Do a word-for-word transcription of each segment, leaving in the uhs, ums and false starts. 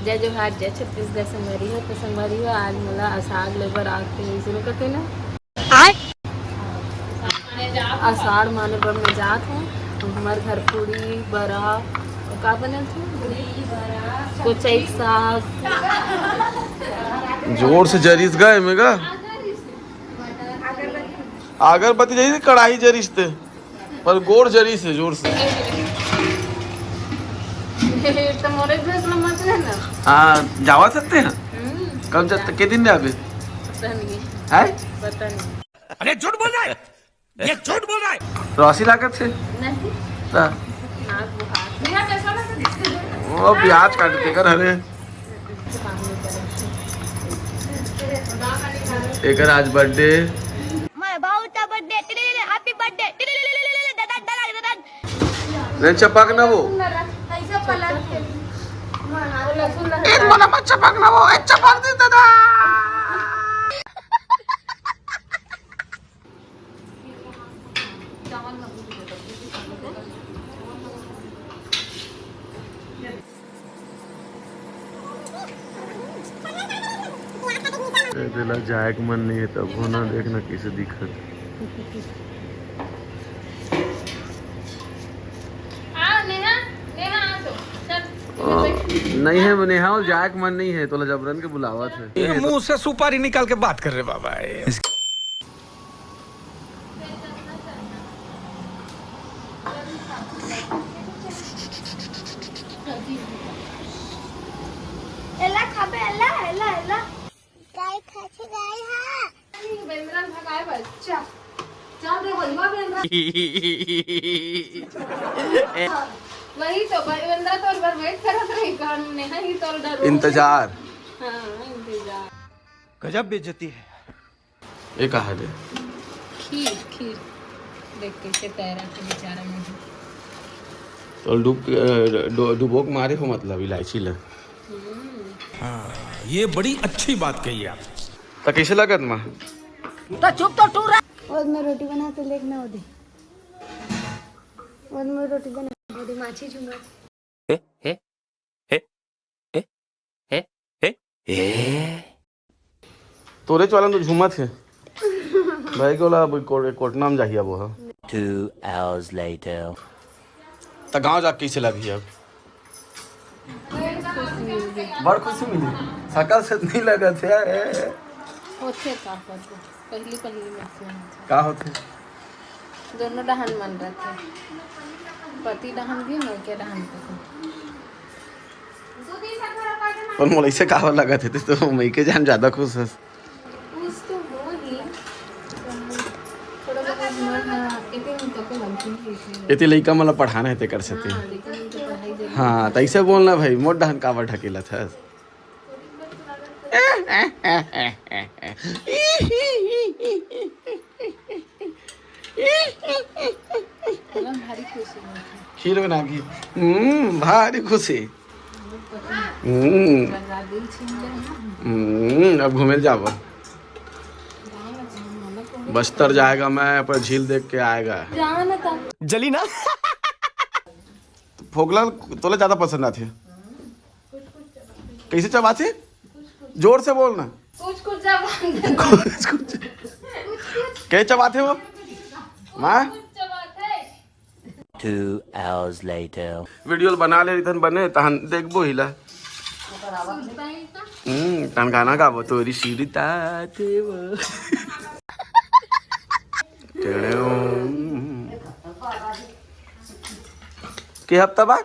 जय जोहार, जय छत्तीसगढ़ संगवारी हो। तो संगवारी हो, आज मोला असाढ़ ले बर आके शुरू करते ना। असाढ़ माने बर मैं जात हूँ। हमार घर पूरी बरा का बनल थे? कोचई के साग। जोर से जरिस गा एमे गा। अगरबत्ती जैसे कढ़ाई जरिस ते। पर गोड़ जरिस हे जोर से। तो मोरे भेस में मत रहना। हाँ, जावा सकते हैं। हम्म। कब जाते, के दिन जाबे? पता नहीं। हैं? पता नहीं। अरे झूठ बोल रहा है, ये झूठ बोल रहा है। रौसी लागत हे? नहीं। ता? नाक बुखार। वो प्याज काटते कर हरे। एकर आज बर्थडे। मैं बाबू का बर्थडे, टिलिलिलि, हैप्पी बर्थडे, टिलिलिलि, दादा, दादा, दादा। नहीं चपक ना वो। कैसे पलट के? ए, बोला मत चपक ना वो, ए, चपक दे दादा। ए, तेला जाए के मन नहीं है, तब हो ना, देखना कैसे दिखत। आ, नेहा, नेहा, आ तो, चल। आ, नहीं है, नेहा, और जाए के मन नहीं है, तोला जबरन के बुलावत है। ये मुंह से सुपारी निकाल के बात कर रहे बाबा। एला खाबे, एला, एला, एला। गाय खाथे, गाय हा। बेंदरा भगाए बर, चल। चल रे, भैया बेंदरा। वही तो, भाई बेंदरा तोर बर वेट करत रही, कान में है ही तोर डर। इंतजार। हाँ, इंतजार। गजब बेइज्जती है। ये का हरे? खीर, खीर। देख कैसे तैरा के बेचारा मुंह। तो डूब के, अ, डो-, डुबो के मारे हो मतलब इलायची ला। हम्म। हाँ, ये बड़ी अच्छी बात कही आप। तो कैसे लगत माँ? तो चुप तो टूरा। और मैं रोटी बना तो लेके ना ओदे। और मैं रोटी बना ओदे माछी झुमा। हे, हे, हे, हे, हे, हे, हे। तोरे वाला तो झूमत हे। भाई के वाला अब को-, कोटना में जाही अब वो। Two hours later. त गांव जाके कैसे लगी अब? बड़ खुशी मिली। सकल से नहीं लगत हे। होथे का होथे? पहली पहली में से होथे। का होथे? दोनों डहन मन रथे। पति डहन भी, मइके डहन भी। पर मोला ऐसे काबर लगत हे, तो मइके जान ज्यादा खुश हस। खुश तो हो ही, थोड़ा बहुत मन, हाँ, एती में तो को लगती है, इसलिए। एती लइका मन ला पढ़ाना हे, तेकर सेती। हाँ, लेकिन उनके पढ़ाई जरूरी हाँ, है। तो ऐसे बोलना भाई, मोर डहन काबर ढकेलत हस? भारी खुशी होथे। हीरो ना की। हम्म, भारी खुशी। हम्म। हम्म, अब घूमे जाबो। बस्तर जाएगा मैं, पर झील देख के आएगा। जली ना। फोकला तोला ज्यादा पसंद आथे। कैसे चबाथे? जोर से बोल ना। कुछ कुछ जबान दे। कुछ कुछ। के चबाथे वो? माँ? कुछ चबाथे। Two hours later. वीडियो बना ले रिथन बने, तहन देखबो हिला। हम्म, तहन गाना गाबो तोरी सीढ़ी ताते वो। के हफ्ता बाद?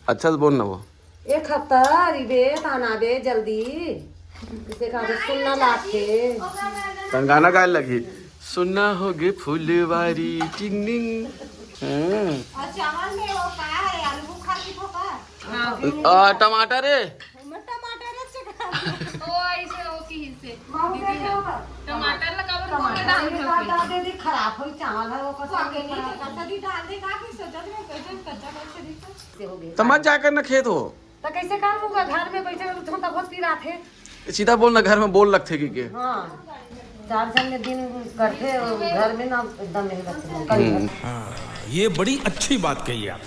अच्छा से बोल ना वो। एक हफ्ता रिबे, ताना बे जल्दी। इसे कहा तो सुनना लागथे। तन गाना गाए लगी। सुनना होगे फुलवारी टिंग टिंग। हम्म। और चावल में वो का है, आलू बुखार की ठोका? हाँ। आ, टमाटर है। टमाटर है, चिकन। ओ, ऐसे हो कि हिस्से। बहुत दीदी है। टमाटर लगा बर टमाटर डाल दे। दीदी, खराब हो चावल है, वो कसम से खराब। कच्चा दी डाल दे, का फिर सोचा थे, कैसे कच्चा कैसे दी तो? तो मत जाकर ना खेत हो। तो कैसे काम होगा? घर में बैठे बैठे तो बहुत पीरात है। सीधा बोल ना, घर में बोल लगथे कि के? हाँ, चार जन में दिन करथे, घर में ना एकदम मेहनत करथे। हम्म। हाँ, ये बड़ी अच्छी बात कही आप।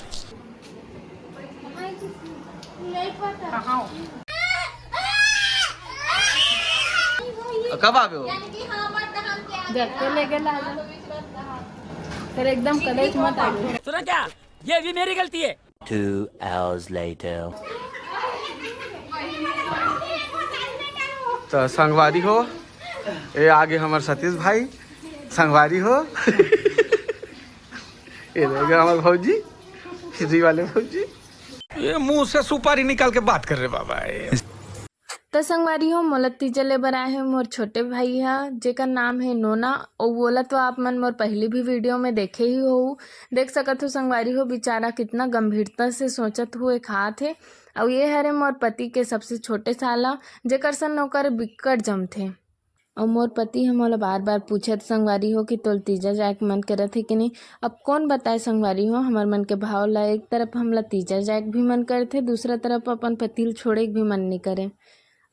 कब आवे हो? जब तो लेके ला जा। फिर एकदम कलेज मत आवे। सुना क्या? ये भी मेरी गलती है। Two hours later. तो संगवारी हो, ये आगे हमर सतीश भाई, संगवारी हो। ये देख हमर भौजी, फ्री वाले भौजी। ये मुंह से सुपारी निकाल के बात कर रहे बाबा। त संगवारी हो, मोला तीजा ले बर आए हे मोर छोटे भाई ह, जेकर नाम हे नोना। अउ ओला तो आप मन मोर पहिली भी वीडियो में देखे ही हो। देख सकत हो संगवारी हो, बेचारा कितना गंभीरता से सोचत हुए खात हे। अउ ये हरे मोर पति के सबसे छोटे साला, जेकर सन ओकर बिक्कट जमथे। अउ मोर पति ह मोला बार-बार पूछत संगवारी हो कि तोल तीजा जाए के मन करत हे कि नहीं। अब कौन बताए संगवारी हो, हमर मन के भाव ला। एक तरफ हमला तीजा जाए के भी मन करथे, दूसरा तरफ अपन पति ल छोड़े के भी मन नहीं करे।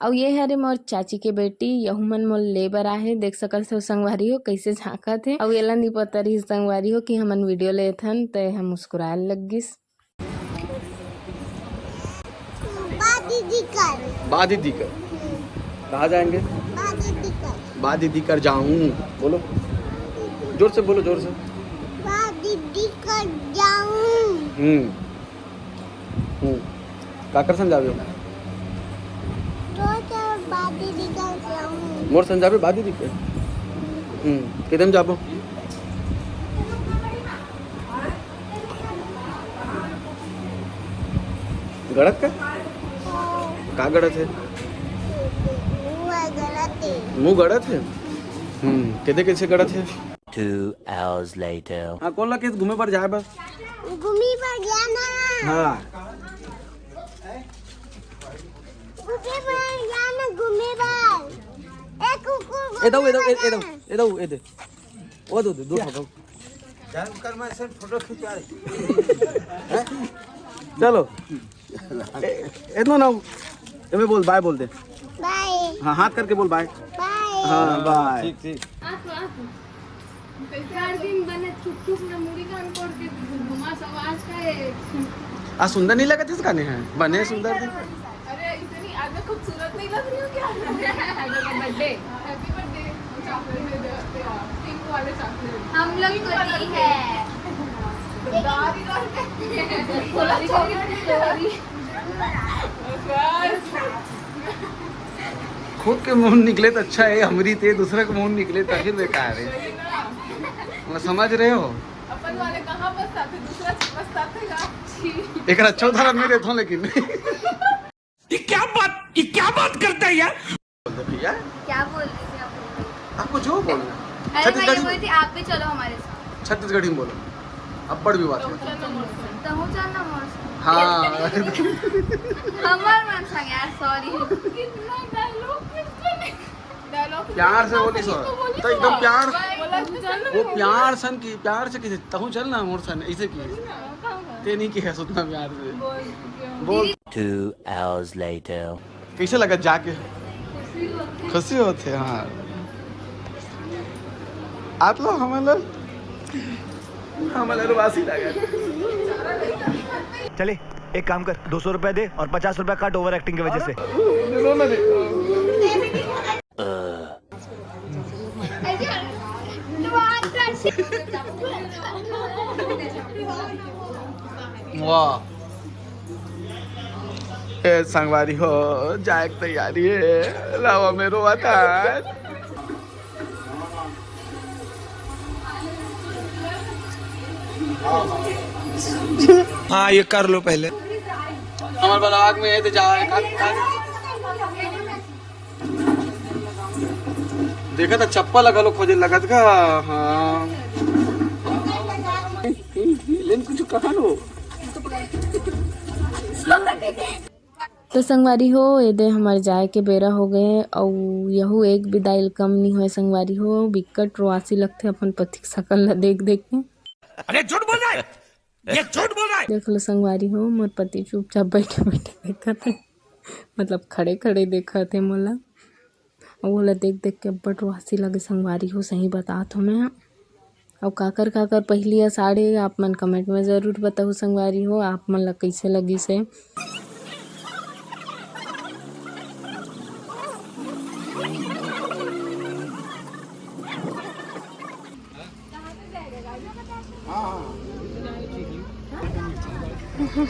अउ ये हरे मोर चाची के बेटी, यहू मन मोल ले बर आहे। देख सकत हो संगवारी हो, कैसे झांकत हे। अउ एला नी पता रही संगवारी हो कि हमन वीडियो लेथन, त एह मुस्कुराए लग गिस। बा दीदी कर। बा दीदी कर। कहाँ जाएंगे? बा दीदी कर। बा दीदी कर जाऊँ। बोलो, जोर से बोलो, जोर से। बा दीदी कर जाऊँ। हम्म। हम्म। काकर सन जाबे? तो तो बा दीदी कर जाऊँ। मोर सन जाबे बा दीदी कर? हम्म। किदे म जाबो? गड़त का? का गड़त हे? मुँह गड़त हे। मुँह गड़त हे? हम्म, केदे कैसे गड़त हे? Two hours later. हाँ, कौन ला केस घूमे बर जाए बर? घूमी बर जाना। हाँ। घूमे बर जाना, घूमे बर। ए कुकुर ए दो, ए दो, ए, ए दो, ए दो, ए दे। ओ दो, दो, दो, दो। चल, कर मैं से फोटो खिंचा। हैं? चलो। ए, इतना ना, ए, मैं बोल, बाय बोल दे। बाय। हाँ, हाथ करके बोल बाय। बाय। हाँ, बाय। ठीक, ठीक। आ तो, आ तो। चार दिन बने चुप चुप ना मुड़ी कान कोड़ के घुमा सब आज का है। आ सुंदर नहीं लगत हे गाने हैं? बने सुंदर। अरे, इतनी, आज मैं खूबसूरत नहीं लग रही हूँ क्या? Happy birthday। Happy birthday। Chocolate दे दे, पिंक वाले chocolate। हम लोग को दी है। दारी करके। बोला, chocolate दे दे। बस। खुद के मुंह निकले तो अच्छा है, हमरी ते दूसरा के मुंह निकले तो फिर बेकार है। वही ना। वो समझ रहे हो? अपन वाले कहाँ बस आते, दूसरा बस आते। एक अच्छा उदाहरण मैं देता हूँ लेकिन। ये क्या बात, ये क्या बात करता है यार? बोल दो भैया। क्या बोल रही थी आप लोग? आपको जो बोलना है। अरे, मैं ये छत्तीसगढ़ी बोली थी, आप भी चलो हमारे साथ। छत्तीसगढ़ी में बोलो। अब्बड़ भी बात है। तहूँ चल ना मोर संग। हाँ। हमार मन संग यार, sorry। कितना dialogue, कितना dialogue। प्यार से बोली सो। तो एकदम प्यार। बोला, "तू चल ना वो मोर प्यार संग।" सन की, प्यार से किसी, "तहूँ चल ना मोर सन", ऐसे की। ते नहीं किहे उतना प्यार से। बोल। Two hours later. कैसे लगा जाके? खुशी होते, हाँ। आप लोग हमारे, हमारे वासी लगा। चले, एक काम कर, दो सौ रुपया दे और पचास रुपया काट over acting की वजह से। वाह। ए संगवारी हो, जाए के तैयारी है। लावा में रोवा था। हाँ, ये कर लो पहले। हमारे बलाक में है तो जाए। देखा था, चप्पल घलो खोजे लगत का। हाँ। लेकिन कुछ कहा लो। तो संगवारी हो, एदे हमर जाए के बेरा हो गए, अउ यहू एक बिदाई ल कम नहीं होए संगवारी हो। बिकट रोआसी लगथे अपन पति के सकल ला देख देख के। अरे झूठ बोल रहा है, ये झूठ बोल रहा है। देख लो संगवारी हो, मोर पति चुपचाप बैठे बैठे देखत हे, मतलब खड़े खड़े देखत हे मोला। अउ ओला देख देख के अब्बड़ रोआसी लगे संगवारी हो, सही बतात हो मैं। अउ काकर काकर पहिली असाड़े आप मन comment में जरूर बताहू संगवारी हो, आप मन ला कइसे लगिस हे। Three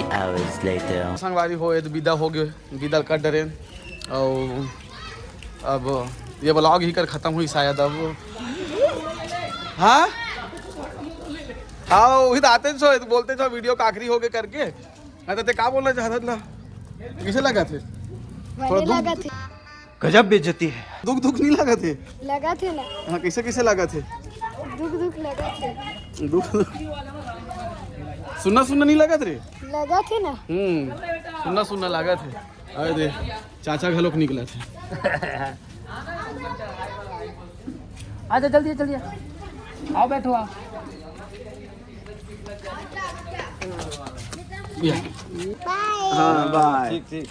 hours later. संगवारी हो, ये तो विदा हो गए, विदा कर डरेन। और अब ये vlog ही कर खत्म हुई शायद। अब हाँ, हाँ, वही तो आते सो, तो बोलते सो वीडियो का आखिरी हो गए करके। हाँ, तो ते का बोलना चाहत ला? कैसे लगा थे? थोड़ा बने दुख, लगा थे। गजब बेइज्जती है। दुख दुख नहीं लगा थे? लगा थे ना। हाँ, कैसे कैसे लगा थे? दुख दुख लगा थे। दुख, सुन्ना सुन्ना नहीं लगा थे? लगा थे ना। हम्म, सुन्ना सुन्ना लगा थे। अरे दे, चाचा घलोक निकला थे। आजा जल्दी, जल्दी आओ, बैठो, आओ। या। हाँ, बाय। ठीक, ठीक।